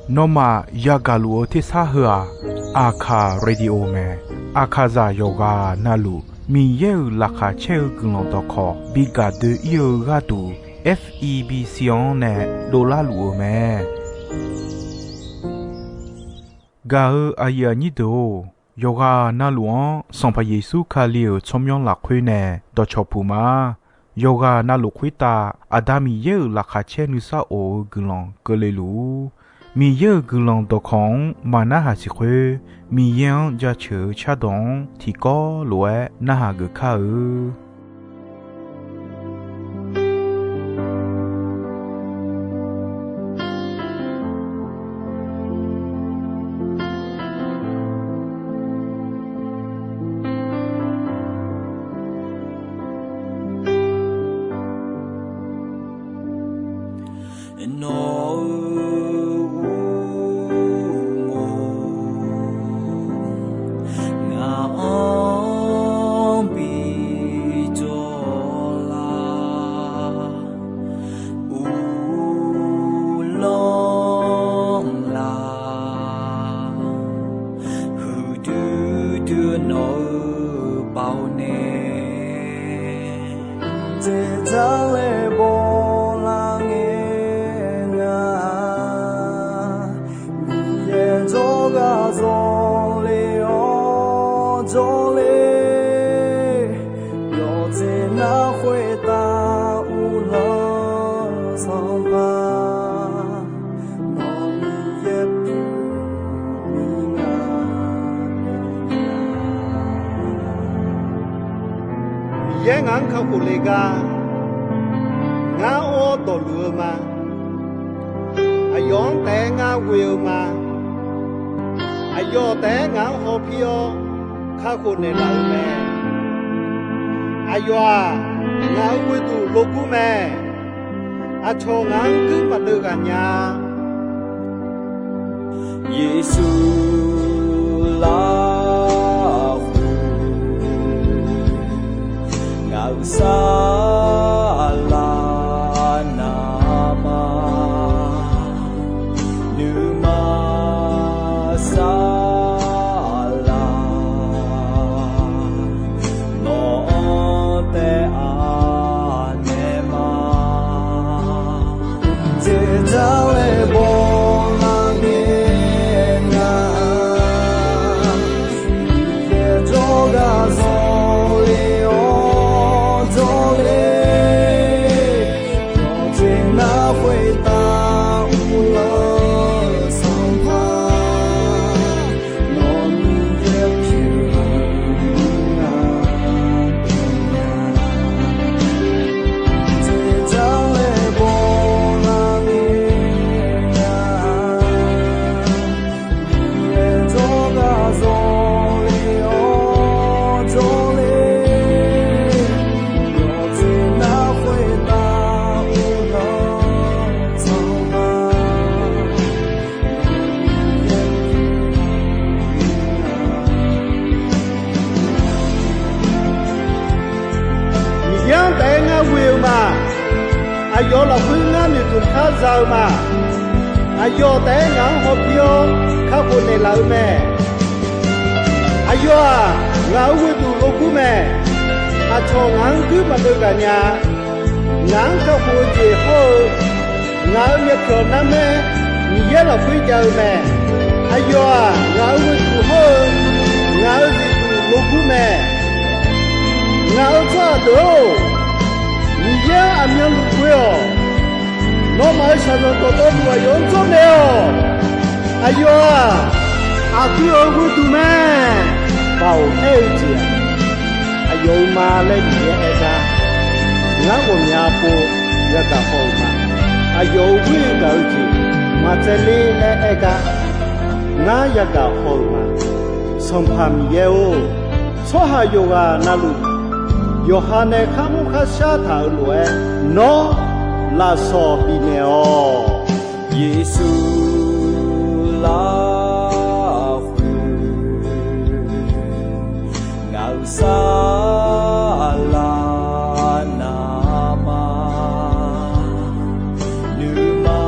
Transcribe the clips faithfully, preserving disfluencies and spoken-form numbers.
Nawmaf yagaq luf-eu tersar heu-aq, Aqkaq Radio mae. Aqkaqzaq yawqghaq navluf Miqyaer-euq laqkhaq caer-eu guiqlanq dawqkawq bi gaq doe-ir-eu gharduq, F E B C-anr nae dovlar luf-eu mae. Gaq-eu aqyuif aqnyir deuq-or, yawqghaq navluf-anr Sanqpaq Yeqsur Kali-euq tsawrmyanr lafkhoer nae dawqcawq puq ma. Yawqghaq navluf khoertav Aqda Miqyaer-euq laqkhaq caer nuisar of-eu guiqlanq keuvle luf-ur. Miqyaer-euq guiqlanq dawqkawq-anr maqnarhaq siq khoer, Miqyaer-anr jaceuq-eu cardawq-anr tiqkawv lof-aer narhaq geuf kar-eu. Nawq-euq uqmov ngaq-anr bijawr lar, uvlanr lar, huiqdui dui nawq-euq baoq nae, dzaeqdzaq laer bawlar ngae nga. Miqyaer jawrgar zawqle-awr jawrle, yawqjeq nar khoertav uvlanr-eu Sanqpaq, nawq Miqyaer pyeuf-eu nga. Miqyaer ngaq-anr kakhof le gar, ngar or dawqluf-eu ma. Aqyawf-anr taef-aer ngar ghoe-eu ma. Aqyawf taef-aer ngaq-anr hawpir-awr kakhof naeqlaf-eu mae. Aqyawf-aq, ngaq-euq ghoeduq logur mae. Aqcawq ngaq-anr guir maqdeuv ghaq nya-a. Yeqsur lafkhoer ngaq-euq saflar navma, nuima saflar nawq-anr taef-a naeq ma. Dzaeqdzaq laer bawlar ngae nga, Miqyaer jawrgar zawqle-awr jawrle, yawqjeq nar khoertav uvlanr-eu Sanqpaq, nawq Miqyaer pyeuf-eu nga. Dzaeqdzaq laer bawlar ngae nga, Miqyaer jawrgar zawqle-awr jawrle, yawqjeq nar khoertav uvlanr-eu Sanqpaq, Miqyaer-anr taef-aer ngar ghoe-eu ma. Aqyawf lafkhoer ngar noeqtmq khar za-eu ma. Aqyawf taef-aer ngaq-anr hawpir-awr kakhof naeqlaf-eu mae. Aqyawf-aq, ngaq-euq ghoeduq logur mae. Aqcawq ngaq-anr guir maqdeuv ghaq nya. Ngaq-anr kakhof-eu jeq hawr-eu, ngaq-euq myavpyawq narmaer Miqyaer lafkhoer jav-eu mae. Aqyawf-aq, ngaq-euq ghoeduq hawr-eu, ngaq-euq ghoeduq logur mae. Ngaq-euq tsawrhaq deuq-or, Miqyaer-anr aqmyanluf ghoe-awq. Nawmaf-euq shaqzanq dawqtawvluf aqyawf-anr jawrnaeq-awq. Aqyawf-aq, aqdui-euq ghoeduq mae. Baoq aer-eu jeq-aq, aqyawf-euq ma laer Miqyaer aer gar, ngar ghawqmya pov yagaq haw-euq ma. Aqyawf-euq ghoer-eu gaq-eu jeq maqtsaevler laer aer gar, ngar yagaq haw-euq ma. Sanqpaq Miqyaer-or, tsawrhaq yawqghaq navluf, yawqha nae kharmr kharshar taq-euq lof-aer, nawr lafsawq bifnaeq-awq. Yeqsur lafkhoer ngaq-euq saflar navma, nuima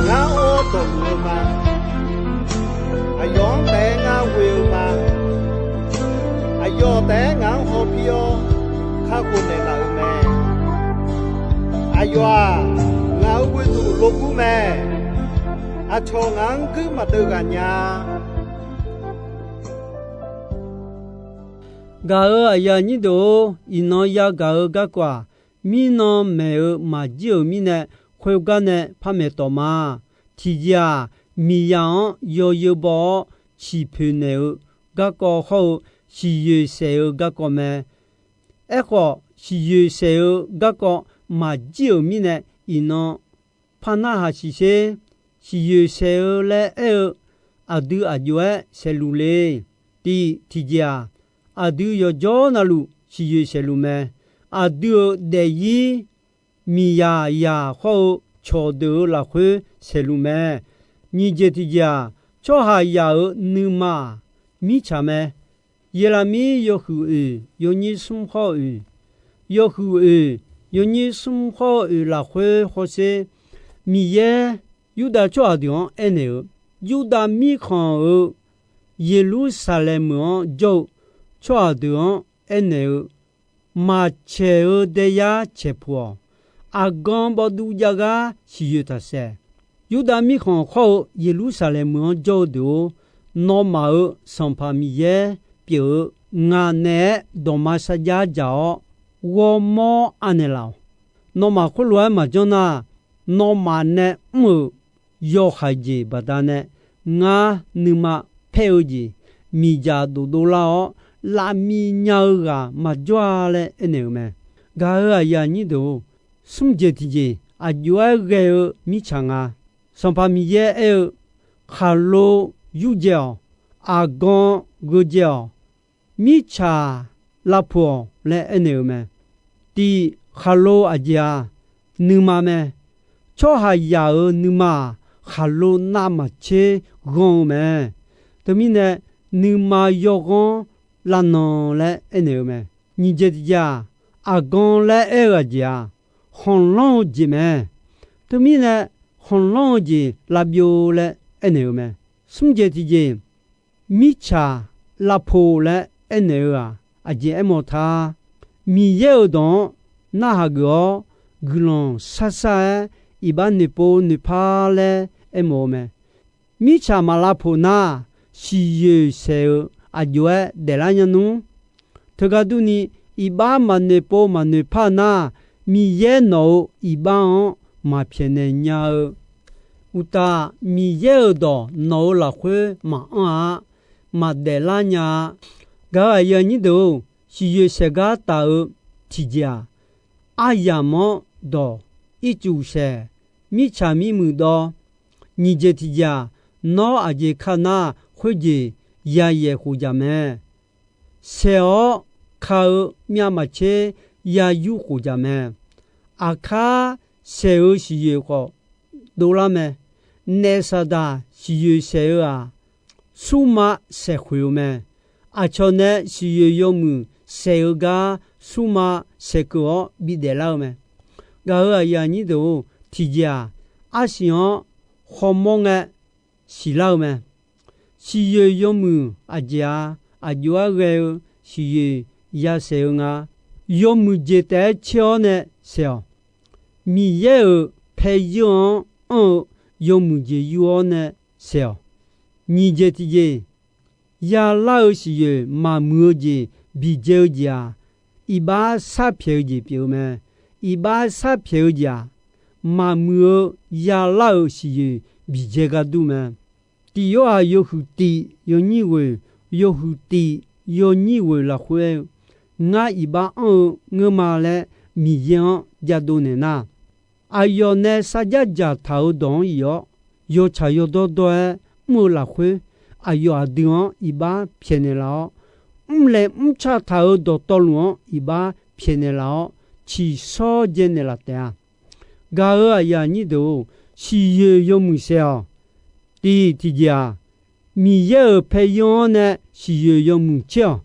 Ngar or dawqmuiq-eu ma. Aqyawf-anr taef-aer ngar ghoe-eu ma. Aqyawf taef-aer ngaq-anr hawpir-awr kakhof naeqlaf-euq mae. Aqyawf-aq, ngaq-euq ghoeduq logur mae. Aqcawq ngaq-anr guir maqdeuv ghaq nya. Gaq-euq aqyuif aqnyir deuq-or, iqnan yagaq-eu garkawv-aq, mirnan maeq-eu maqjir-euq mirnae, khoergar nae par maeqtawq ma. Tiqjeq-aq, miqzaq-anr yawzeu baw-awr ciqpoeq naeq-eu garkawv hawr-eu siqyoeq saef-eu garkawv mae. Aerkhawf, siqyoeq saef-eu garkawv maqjir-euq mirnae, iqnan par narhaq siq sher. Siqyoeq saef-eu laer aer-eu aqdui aqjox-aer saeqluf le. Tiq tiqjeq-aq, aqdui yawqjawr navluf siqyoeq saeqluf mae. Aqdui-euq daefzir miqzaq zaq hawr-eu cawqdeuq-euq lafkhoer saeqluf mae. Nyiq jeq tiqjeq-aq, tsawrhaqzaq-euq nuima-aq, mirtsaq mae. Yeqlaqmir yawhuiq oeq yawnyir smr khawr oeq, yawhuiq oeq yawnyir smr khawr oeq lafkhoer hawsher, Miqyaer Yurdav tsawrhaq deuq-anr aernaeq-eu, Yurdav mirkhanq-euq Yeqlursaqlaeq meuq-anr jawr-eu tsawrhaq deuq-anr aernaeq-eu, maqcaeq-eu daeyar caeq puq-awq. Aqgan bawduv jav gar siqyoeq taq saef. Yurdav mirkhanq khawr-eu Yeqlursaqlaeq meuq-anr jawr-eu deuq-or, nawmaf-euq Sanqpaq Miqyaer pyeuf-eu ngaq naeq-aer dawqma sarjax dzaq-awr, ghawrmawr anaeq laf-awq. Nawmaf khoerlof-aer maqjanr nar, nawmaf nae mr-euq yawhaiq jeq baqdanae ngar nuima paer-eu jeq miqdzaq dofdov lar-awr, lavmiq nya-eu ghaq maqjawr-a laer aernaeq-eu mae. Gaq-euq aqyuif aqnyir deuq-or, smr jeq tiqjeq aqjox-aer ghae-eu mirtsaq nga. Sanqpaq Miqyaer aer-eu, khaqlo yurdzae-awq, aqgan gheudzae-awq, mirtsaq lavpuq-awq laer aernaeq-eu mae. Tiq, khaqlo aqjeq-aq, nuima mae. Tsawrhaqzaq-euq nuima-aq, khaqlo navmaqtser ghanr-eu mae. Teumirnae, nuima yawghanr lavnan laer aernaeq-eu mae. Nyiq jeq tiqjeq-aq, aqgan laer aer-eu aqjeq-aq, khanqlanr-eu jeq mae. Teumirnae, khanqlanr-eu jeq lavbyov laer aernaeq-eu mae. Smr jeq tiqjeq, mirtsaq lavpoq laer aernaeq-eu-aq, aqjeq aermawf ta. Miqyaer-euq dawq-anr narhaq geuf-awr, guiqlanq sharshar-aer iqbax noeqpov noeqpar laer aermawf-eu mae. Mirtsaq maq lavpoq nar, siqyoeq saeq-eu aqjox-aer daeflar nya nmr. Teugar durni, iqbax maq noeqpov maq noeqpar nar, Miqyaer nawq-euq iqbax-anr maq pyaeqnaeq nya-eu. Uqtaf, Miqyaer-euq dawq nawq-euq lafkhoer maqanr-a, maq daeflar nya-a. Gaq-euq aqyuif aqnyir deuq-or, siqyoeq saeq gar taf-eu tiqjeq-aq, aryamq-anr dawq, ircuf saeq, mirtsaq mirmuiq dawv, nyiq jeq tiqjeq-aq, nawr aqjeq ka nar khoerjeq yayaeq khofjaq mae. Saeq-awr ka-eu myavmaqtser yayur khofjaq mae. Aqkar saeq-eu siqyoeq khawf dovlar mae. Naef saqdaq siqyoeq saeq-eu-aq, surma saeqkhoeq-eu mae. Aqcawq nae siqyoeq yawmuiq saeq-eu gar surma saeqkeuv-awr bidaef lar-eu mae. Gaq-euq aqyuif aqnyir deuq-or, tiqjeq-aq, arsiq-anr khawmawr ngae siqlar-eu mae. Siqyoeq yawmuiq aqjeq-aq, aqjox-aer ghae-eu siqyoeq yasaeq-eu nga. Yawmuiq jeq taef-aer caer-awr nae saeq-awq. Miqyaer-euq paeryeur-anr anr-eu yawmuiq jeq yur-awr nae saeq-awq. Nyiq jeq tiqjeq, yalar-eu siqyoeq maqmuiq-eu jeq biqdzae-eu jeq-aq, iqbax sharpyaeq-eu jeq pyeuf-eu mae. Iqbax sharpyaeq-eu jeq-aq, maqmuiq-eu yalar-euq siqyoeq biqdzae gar dur mae. Tiq Yorhaq yawhuiq tiq yawnyir ghoeq, yawhuiq tiq yawnyir ghoeq lafkhoer-eu, ngar iqbax anr-eu ngeur ma laer Miqyaer-anr jadov naeq nar, aqyawf nae sarjax dzaqtaq-euq dawq-anr iq-awr, yawtsaq yawdawr dawr-aer mr-eu lafkhoer, aqyawf aqdui-anr iqbax pyaeqnaeq laf-awr, mrlaeq mrca taq-euq dawqtawvluf-anr iqbax pyaeqnaeq laf-awr, ciqshawr dzaenaeq laf taef-a. Gaq-euq aqyuif aqnyir deuq-or, siqyoeq yawmuiq saeq-awq. Tiq tiqjeq-aq, Miqyaer-euq paeryeur-anr nae siqyoeq yawmuiq caer-awq.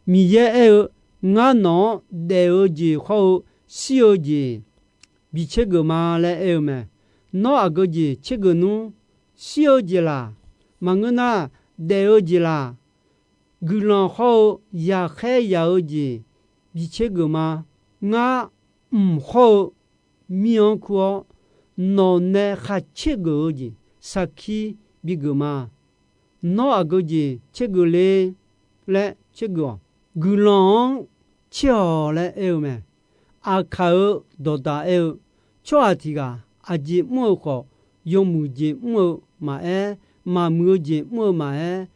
Miqyaer aer-eu, Ngar nawq-anr daef-eu jeq hawr-eu shir-eu jeq bi tsergeuf ma laer aer-eu mae. Nawr aqgeu jeq tsergeuf nmr. Shir-eu jeq laq, maqngeur nar, daef-eu jeq laq, guiqlanq hawr-eu yaqkhaer yaq-eu jeq bi tsergeuf ma. Ngar mq hawr-eu mir-anr kur-awr, nawq nae khar tsergeuf-eu jeq sarkir bigeuf ma. Nawr aqgeu jeq tsergeuf le laer tsergeuf-awq. Guiqlanq-anr tser-awq laer aer-eu mae. Aqkaq-euq dawqdaq aer-eu, tsawrhaq tiq ghaq aqjeq mr-eu khawf, yawmuiq jeq mr-eu maqaer, maqmuiq-eu jeq mr-eu maqaer,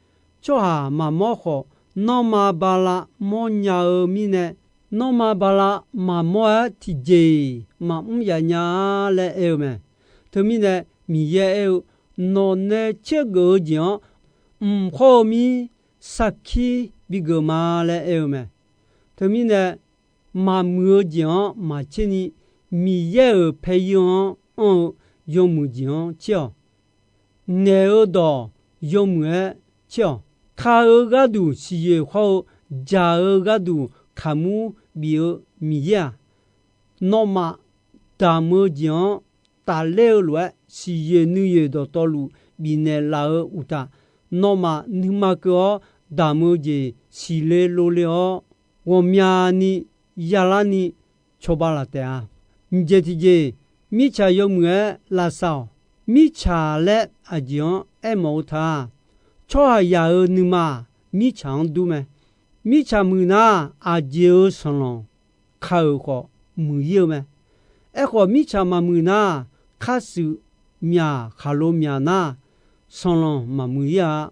tsawrhaq maqmawr khawf, nanrma bala mawrnya-eu mirnae, nanrma bala maqmawr-aer tiqjeq-iq maqmr yaf nya-a laer aer-eu mae. Teumirnae Miqyaer aer-eu, nawq nae tsergeuf-eu jeq-anr mq hawr-eu mir sarkir bigeuf ma laer aer-eu mae. Teumirnae maqmuiq-eu jeq-anr maqtser ni, Miqyaer-euq paeryeur-anr anr-eu yawmuiq jeq-anr tser-awq. Ngaeq-eu dawq yawmuiq-aer tser-awq. Ka-eu gharduq siqyoeq hawr-eu, dzaq-eu gharduq kaqmur bif-eu Miqyaer-aq, nawmaf damq-eu jeq-anr tafler-eu lof-aer, siqyoeq nuiyoeq dawqtawvluf bifnaeq laf-eu uqtaf, nawmaf nuima keuv-awr damq-eu jeq siqle lov le-awr, ghawqmyani yalarni cawba laf taef-a. Nyiq jeq tiqjeq, mirtsaq yawmuiq-aer lavsav-awq. Mirtsaq laer aqjeq-anr aermawf-eu ta. Tsawrhaqzaq-euq nuima-aq, mirtsaq-anr dur mae. Mirtsaq muiq nar, aqjeq-euq sanqlanq ka-euq khawf muiq-ir-eu mae. Aerkhawf, mirtsaq maqmuiq nar, khar shuif myaq khaqlo myaq nar, sanqlanq maqmuiq-ir-a.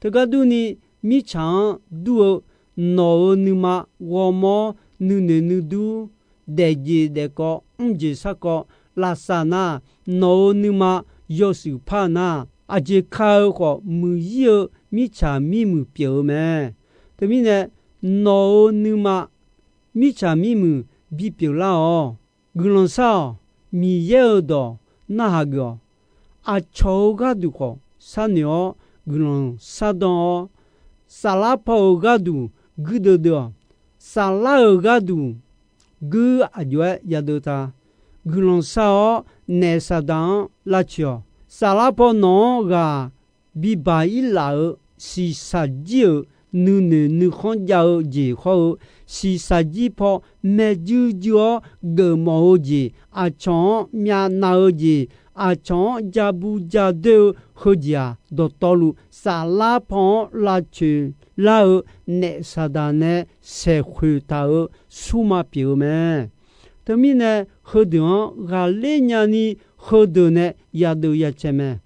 Teugar durni, mirtsaq-anr dur-eu nawq-euq nuima ghawrmawr nuinoeq nuidur, daefjeq daefkawv mrjeq sarkawv lavsav nar, nawq-euq nuima yawshuif par nar, aqjeq ka-eu khawf muiq-ir-eu mirtsaq mirmuiq pyeuf-eu mae. Teumirnae, nawq-euq nuima mirtsaq mirmuiq bipyeuf lar-awq. Guiqlanq shar-awq. Miqyaer-euq dawq narhaq geuf-awq. Aqcawq-euq gharduq khawf sharnoeq-awr guiqlanq shardanr-awr, saflar paw-euq gharduq guirdeuv deuv-awq. Saflar-euq gharduq guir aqjox-aer yadeuv ta. Guiqlanq shar-awr naef Saqdaq-anr lavcoeq-awq. Saflar paw nawq-anr ghaq bibaq-ir laf-euq shiqshaq jir-euq nuinoeq nuikhanr jav-eu jeq hawr-eu, shiqshaq jir paw maerjuir juir-awr geufmawf-eu jeq, aqcawq-anr myavnav-eu jeq, aqcawq-anr ja bu ja doer-eu heujeq-aq, dawqtawvluf saflar paw-anr lavcoeq lar-eu naef Saqdaq nae saeqkhoeq taq-euq surma pyeuf-eu mae. Teumirnae, heudeuq-anr ghaqler nyani heudeuq nae yadeuv yacaev mae.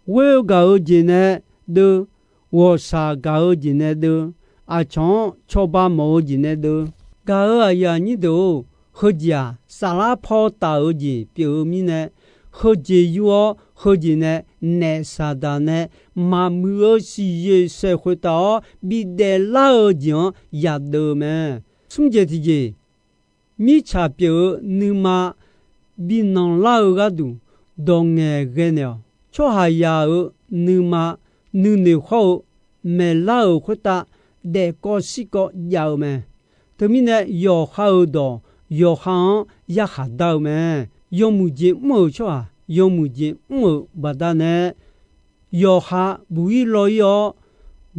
Ghoer-eu gaq-eu jeq nae deuv, ghawqshaq gaq-eu jeq nae deuv, aqcawq-anr cawba mawf-eu jeq nae deuv. Gaq-euq aqyuif aqnyir deuq-or, heujeq-aq, saflar paw taf-eu jeq pyeuf-eu mirnae, heujeq yur-awr heujeq nae naef Saqdaq nae maqmuiq-eu siqyoeq saeqkhoeq taf-awr bidaef lar-eu jeq-anr yadeuv-eu mae. Smr jeq tiqjeq, mirtsaq pyeuf-eu nuima binanq lar-eu gharduq dawq ngaeqghae naeq-awq. Tsawrhaqzaq-euq nuima nuinoeq hawr-eu maeqlar-euq khoertav daefkawv shirkawv jav-eu mae. Teumirnae, yawqha-euq dawq yawqha-anr yarkhaq dar-eu mae. Yawmuiq jeq mr-euq tsawrhaq yawmuiq jeq mr-euq baqdanae, yawqha buq-ir law-ir-awr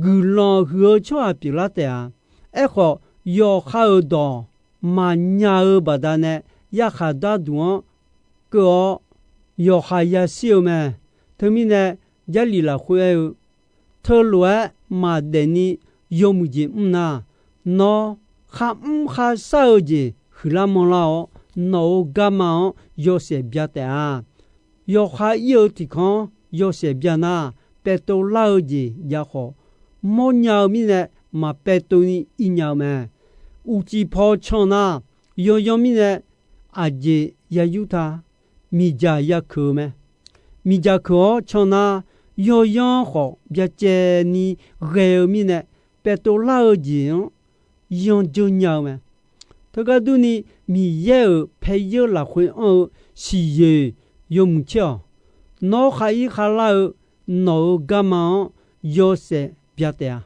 guiqlanq huiq-eu tsawrhaq pyeuflar taef-a. Aerkhawf, yawqha-euq dawq maqnya-eu baqdanae, yarkhaq darduq-anr keuv-awr yawqha yashir-eu mae. Teumirnae, Jarlif lafkhoer aer-eu, teulof-aer maqdaef ni yawmuiq jeq mr nar, nawr kharmr kharshar-eu jeq huiqlar manrlar-awr, nawq-euq garma-anr yawshaef bya taef-a. Yawqha ir-eu tiqkanr yawshaef bya nar, paev tov lar-eu jeq jav khawf, mawrnya-eu mirnae maqpaev tov ni ir nya-eu mae. Uqcif paw can nar, yawyan mirnae aqjeq ya yur ta, miqdzaq ya keuq-eu mae. Miqdzaq keuq-awr can nar, yawyan khawf byacaevni ghae-eu mirnae, paev tov lar-eu jeq-anr yan dzeur nya-eu mae. Teugar durni, Miqyaer-euq paev yeur lafkhoer anr-eu siqyoeq yawmuiq caer-awq. Nawr khar ir kharlar-eu nawq-euq garma-anr yawshaef bya taef-a.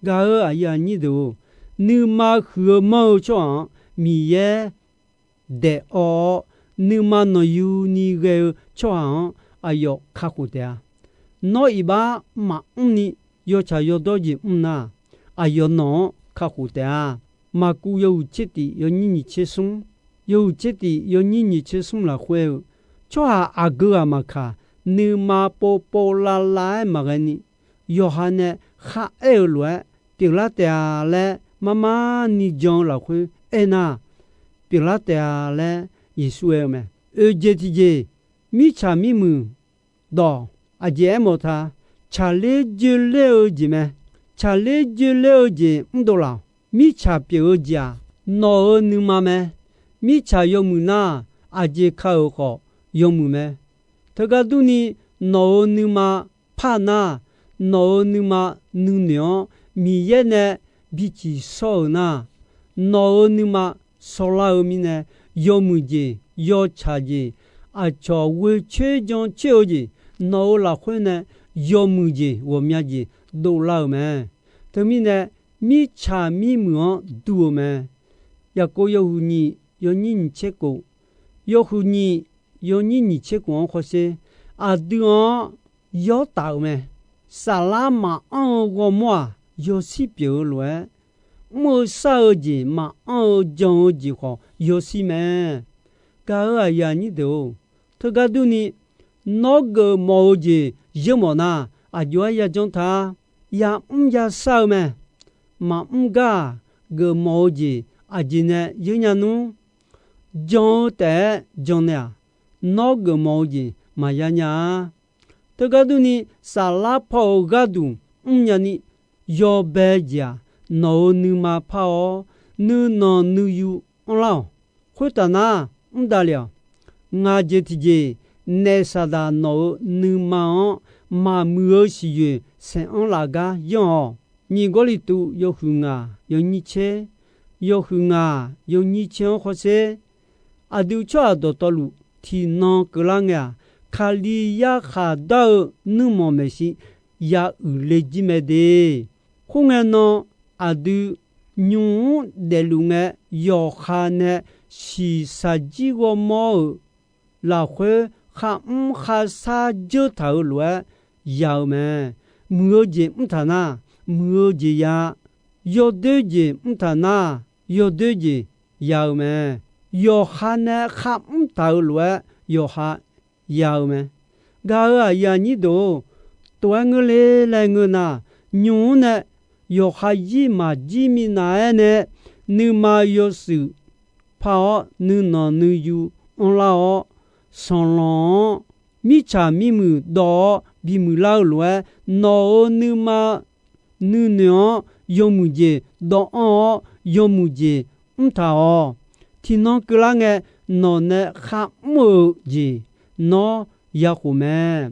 Gaq-euq aqyuif aqnyir deuq-or, nuima huiq-eu manr-eu tsawrhaq-anr Miqyaer daef awv-awr, nuima nanqyuni ghae-eu tsawrhaq-anr aqyawf kakhof taef-a. Nawr iqbax maqmr ni yawtsaq yawdawr jeq mr nar, aqyawf nawq-anr kakhof taef-a. Maqkuv yawhuiq tser tif yawnyir nyiq tser smr, yawhuiq tser tif yawnyir nyiq tser smr lafkhoer-eu, tsawrhaq aqgeu ghaq maqkaq, nuima povpov lavlav-aer maqghae ni, yawqha nae kharaer-eu lof-aer pyeuflar taef-a laer marmar ni jan-eu lafkhoer aernar, pyeuflar taef-a laer Yeqsur aer-eu mae. Oeq jeq tiqjeq, mirtsaq mirmuiq dawq aqjeq aermawf ta, tsaqler joeler-eu jeq mae. Tsaqler joeler-eu jeq mrdov laf-awq. Mirtsaq pyeuf-eu jeq-aq, nawq-euq nuima mae. Mirtsaq yawmuiq nar, aqjeq ka-euq khawf yawmuiq mae. Teugar durni, nawq-euq nuima par nar, nawq-euq nuima nuinoeq-anr Miqyaer nae biciq shawr-euq nar, nawq-euq nuima shawrlar-eu mirnae, yawmuiq jeq, yawtsaq jeq, aqcawq ghoe coer jan coer-eu jeq, nawq-euq lafkhoer nae yawmuiq jeq ghawqmya jeq dovlar-euq mae. Teumirnae, mirtsaq mirmuiq-anr dur-eu mae. Yaqkov yawhuiq nyiq yawnyir nyiq tser khof, yawhuiq nyiq yawnyir nyiq tser khof-anr khawrsher, aqdui-anr yawr taf-euq mae. Saflar maqanr-eu ghawrmawr-aq, yawshir pyeuf-eu lof-aer, mr-eu shar-eu jeq maqanr-eu jan-eu jeq khawf yawshir mae. Gaq-euq aqyuif aqnyir deuq-or, teugar durni, nawr geufmawf-eu jeq yeurmawf nar, aqjox-aer yajanr ta-a. Yamr yashar-eu mae. Maqmr gar-aq, geufmawf-eu jeq aqjeq nae yeurnya nmr. Jan-eu taef-aer jan nae-aq, nawr geufmawf-eu jeq maqya nya-a. Teugar durni, saflar paw-eu gharduq mrnya ni yawbae jeq-aq, nawq-euq nuima par-awr, nuinanq nuiyu anrlar-awq. Khoertaf nar, mr davlef-awq. Ngaq jeq tiqjeq, naef saqdaq nawq-euq nuima-anr maqmuiq-eu siqyoeq saeq anr laf gar yanr-awq. Nyiq Gawrliqtu yawhuiq ngaq yawnyir tser, yawhuiq ngaq yawnyir tser-anr khawrsher, aqdui tsawrhaq dawqtawvluf tiqnan keuvlar ngae-aq, Kali yarkhaq dar-eu nuirmanq maeqshi ya uiqle jir mae de. Khoerngae nan, aqdui nymq-mr daefluf ngae, yawqha nae shiqshaq jir ghawrmawr-euq lafkhoer kharmr kharshar dzeur taq-euq lof-aer ya-eu mae. Muiq-eu jeq mr taq nar, muiq-eu jeq ya. Yawdoer jeq mr taq nar, yawdoer jeq ya-eu mae. Yawqha nae kharmr taq-euq lof-aer yawqha ya-eu mae. Gaq-euq aqyuif aqnyir deuq-or, tov-aer ngeur le laer ngeur nar, nymq-mr nae yawqha jir maqjir minav-aer nae, nuima yawshuif par-awr nuinanq nuiyu anrlar-awr, sanqlanq-anr mirtsaq mirmuiq dawv-awr bimuiq lar-eu lof-aer, nawq-euq nuima nuinoeq-anr yawmuiq jeq dawv anr-awr, yawmuiq jeq mr taq-awq. Tiqnan keuvlar ngae, nawq nae kharmr-eu jeq nawr ya khof mae.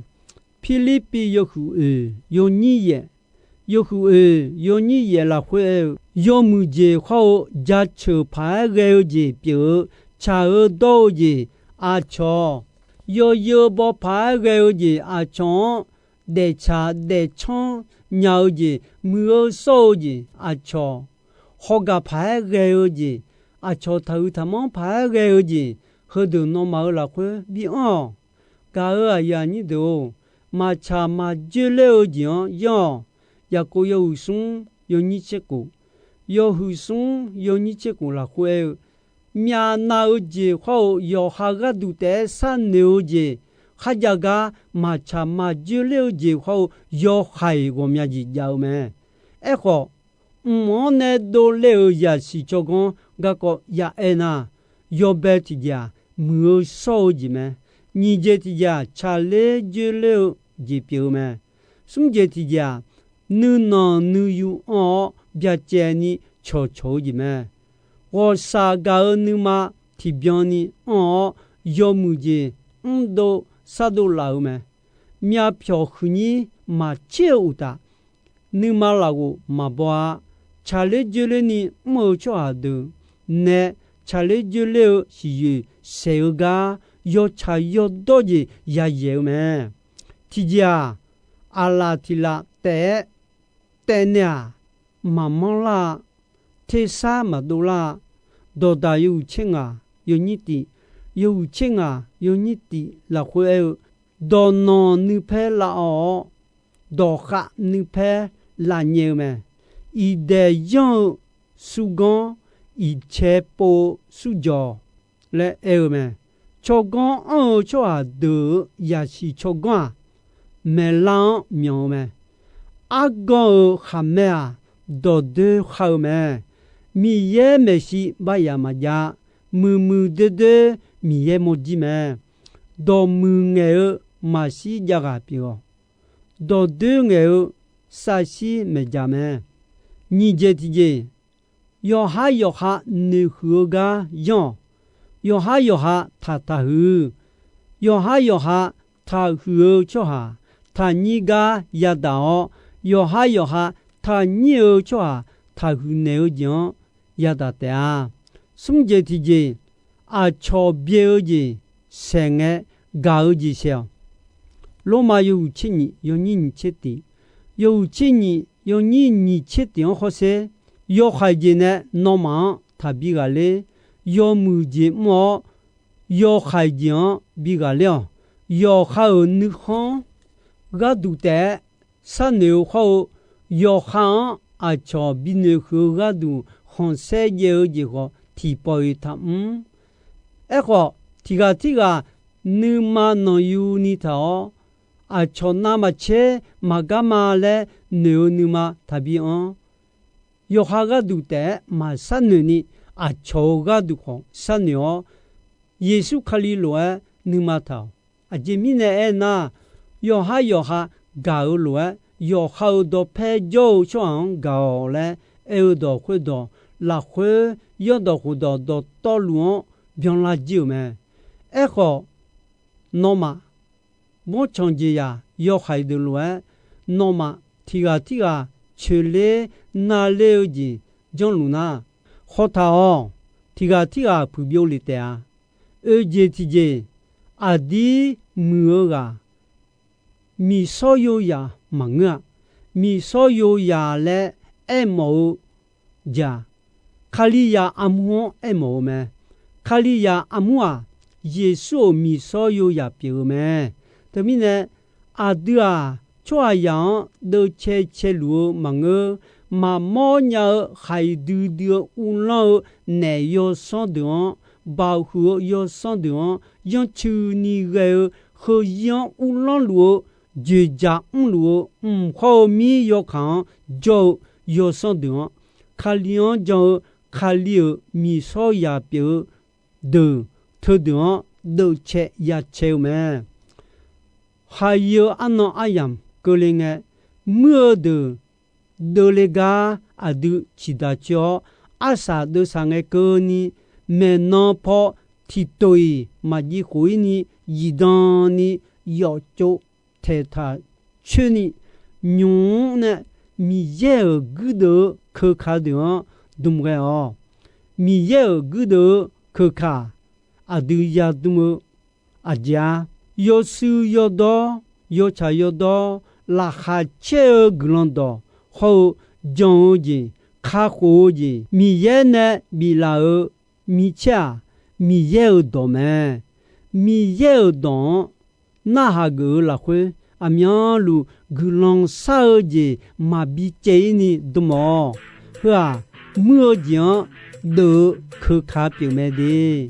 Pirlirpiv yawhuiq oeq yawnyir yaef, yawhuiq oeq yawnyir yaef lafkhoer aer-eu, yawmuiq jeq khawr-eu jaceuq paq-aer ghae-eu jeq pyeuf-eu, tsaq-eu dawr-eu jeq aqcawq, yawzeu baw paq-aer ghae-eu jeq aqcawq-anr daeftsaq daefcanr nya-eu jeq, muiq-eu shawr-eu jeq aqcawq, hawgaq paq-aer ghae-eu jeq, aqcawq taqhuiq taqmanr paq-aer ghae-eu jeq, heudeuq nawmaf-euq lafkhoer bi anr-awq. Gaq-euq aqyuif aqnyir deuq-or, maqtsaq maqjoe ler-eu jeq-anr yanr-awq. Yaqkov yawhuiq smr yawnyir tser khof, yawhuiq smr yawnyir tser khof lafkhoer aer-eu, myavnav-eu jeq khawr-eu yawqha gharduq taef-aer sharnoeq-eu jeq, kharjav gar maqtsaq maqjoe ler-eu jeq khawr-eu yawhaiq ghawqmya jeq jav-eu mae. Aerkhawf, mq-anr nae dovle-euq zaqsiq tsawrganr garkawv ya aer nar, yawbae tiqjeq-aq, muiq-eu shawr-eu jeq mae. Nyiq jeq tiqjeq-aq, tsaqler joe ler-eu jeq pyeuf-eu mae. Smr jeq tiqjeq-aq, nuinanq nuiyu anr-awr byacaevni cawqcawq-eu jeq mae. Ghawqshaq gaq-eu nuima tiqbyan ni anr-awr, yawmuiq jeq mrdov shardov laf-eu mae. Myavpyawq huiqnyir maqtser-eu uqtaf, nuima lafghof maqbaw-a. Tsaqler joeler ni mr-eu tsawrhaq deuq nae tsaqler joeler-eu siqyoeq saeq-eu gar yawtsaq yawdawr jeq yayaeq-eu mae. Tiqjeq-aq, aqlaf tiqlaf taef-aer taev nae-aq, maqmanr lar-a. Tersar maqdov lar-a. Dawqdaq yawhuiq tser ngaq yawnyir tif, yawhuiq tser ngaq yawnyir tif lafkhoer aer-eu, dawqnanq nuipaer lavawv-awr, dawqkhav nuipaer lavnyae-eu mae. Iqdaeq yanr-eu surganr, iqcae pov-eu surjawq laer aer-eu mae. Tsawrganr anr-eu tsawrhaq deuq-euq yasiq tsawrganr-aq, maeqlar-anr myanq-eu mae. Argan-euq khaqmae-aq, dawqdoer khar-eu mae. Miqyaer maeqshi baryamq maqjav. Muiqmuiq doerdoer Miqyaer mawrjir mae. Dawqmuiq ngaeq-eu maqshir javghaq pyeuf-awq. Dawqdoer ngaeq-eu savshir maeqjaq mae. Nyiq jeq tiqjeq, yawqhar yawqha noeqhuiq-eu gar yanr-awq. Yawqhar yawqha taqtaqhuiq. Yawqhar yawqha taqhuiq-eu tsawrhaq taqnyir gar yadaq-awr, yawqhar yawqha taqnyir-eu tsawrhaq taqhuiq naeq-eu jeq-anr yadaq taef-a. Smr jeq tiqjeq, aqcawq byae-eu jeq saeq ngae, gaq-eu jeq saeq-awq. Lormav yawhuiq tser nyiq yawnyir nyiq tser tif, yawhuiq tser nyiq yawnyir nyiq tser tif-anr hawsher, yawhaiq jeq nae nawmaf-anr taqbi ghaqler. Yawmuiq jeq mr-awr, yawhaiq jeq-anr bi ghaqler-awq. Yawqha-euq nuikhanr gharduq taef-aer sharnoeq-eu hawr-eu, yawqha-anr aqcawq binoeq huiq-eu gharduq khanqsaer jaev-eu jeq khawf tiqpawf-iq taqmr. Aerkhawf, tiqghaq tirghaq nuima nanqyuni taq-awr, aqcawq navmaqtser maqgar ma laer noeq-eu nuima taqbi anr. Yawqha gharduq taef-aer maqsharnoeq ni, aqcawq-euq gharduq khawf sharnoeq-awr, Yeqsur Kali lof-aer nuima taq-awq. Aqjeq mirnae aernar, yawqhar yawqha gaq-eu lof-aer, yawqha-euq dawqpae jawr-eu tsawrhaq-anr gaq-awq laer aer-eu dawq khoerdawq, lafkhoer yawrdawq khofdawq dawqtawvluf-anr byanlar jir-euq mae. Aerkhawf, nawmaf, bawrtsanq jeqzaq yawhaiq deuq lof-aer, nawmaf tiqghaq tirghaq coeqler navler-eu jeq janrluf nar, khawtaq-awq. Tiqghaq tirghaq puiqbyov lef taef-a. Oejeq tiqjeq, aqdir muiq-eu ghaq miqshawr yozaq maqngeur-a. Miqshawr yozaq laer aermawf-eu jeq-aq, Kalizaq armur-anr aermawf-eu mae. Kalizaq armur-aq, Yeqsur-euq miqshawr yozaq pyeuf-eu mae. Teumirnae, aqdui-aq, tsawrhaqzaq-anr deuvcae caeluf-eu maqngeur. Maqmawr nya-eu khaqdui dui-eu uvlanr-eu naef yawsanr deuq-anr, baqhuiq-eu yawsanr deuq-anr, yanrcuini ghae-eu heuzir-anr uvlanr luf-eu joeqjaq mrluf-eu mq hawr-eu mir yawkaq-anr jawr-eu yawsanr deuq-anr, Kali-anr jan-eu Kali-euq miqshawr yaq pyeuf-eu deuq, teudeuq-anr deuvcae yacae-eu mae. Khaqyi-eu arnan aryamq keuvle ngae, muir-eu deuq deuvle gar aqdui ciqdaq coer-awr, arsaq deuvsaq ngae keuvni, maeqnan paw tiqtof-iq maqjiv khof-ir ni, zifdan ni yawftsov taeqtaq coer ni, nymq-mr nae Miqyaer-euq guirdeuv-eu keuka deuq-anr dmq ghae-awq. Miqyaer-euq guirdeuv-eu keuka aqdui yadm-eu aqjeq-a. Yawshuif yawdawr, yawtsaq yawdawr, laqkhaq caer-eu guiqlanq dawq hawr-eu, jan-eu jeq, kakhof-eu jeq, Miqyaer nae biflaf-euq micaer-aq, Miqyaer-euq dawq mae. Miqyaer-euq dawq-anr narhaq geuf-eu lafkhoer, aqmyanluf guiqlanq shar-eu jeq maqbi caev-ir ni dm-awq. Heu-aq, muir-eu jeq-anr deuv-eu keuka pyeuf mae de.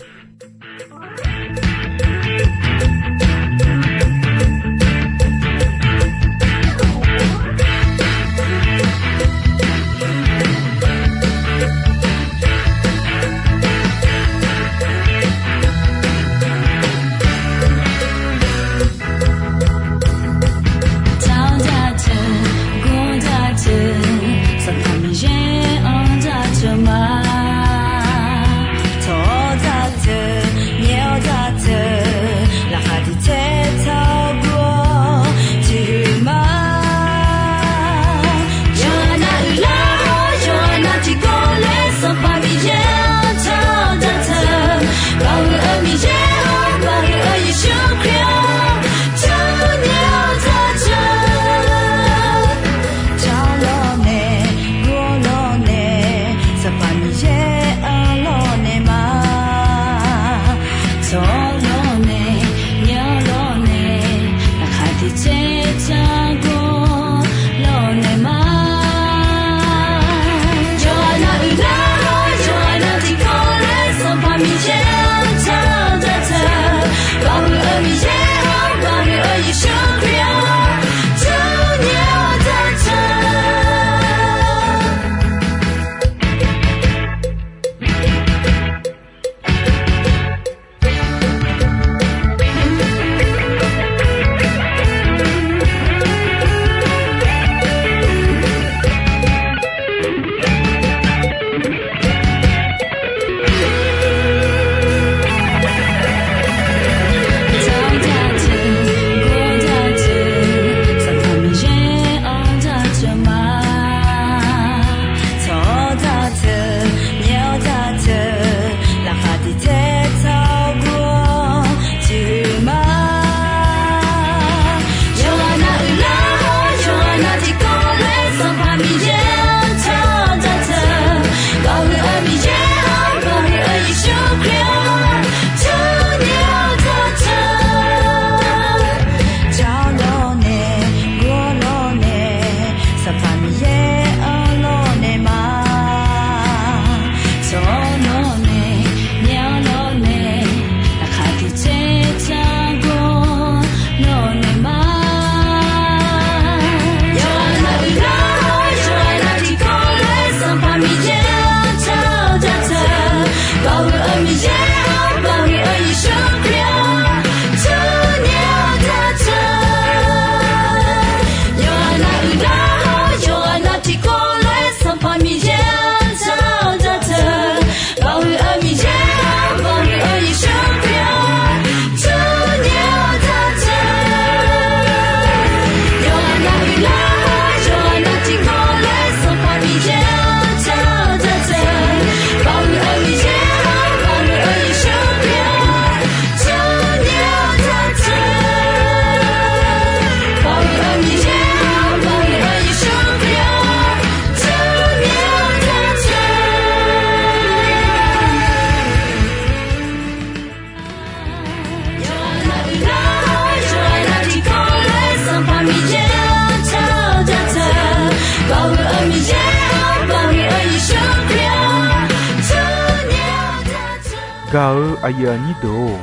Gaq-eu aqyuif aqnyir deuq-or,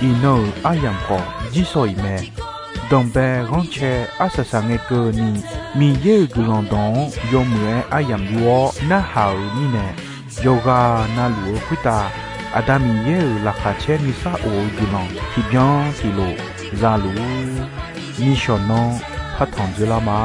iqnan-euq aryamq khawf jirsawq iq mae. Danqbae ghanrcae arsaq saq ngae keuvni, Miqyaer-euq guiqlanq dawq-anr yawmuiq-aer aryamq yur-awr narhaq-euq mirnae, yawqghaq navluf-eu khoertav Aqda Miqyaer-euq laqkhaq caer nuisar of-eu guiqlanq tiqbyan tiqlof za luf-ur. Nishawq nanr partanq dzoerlar ma.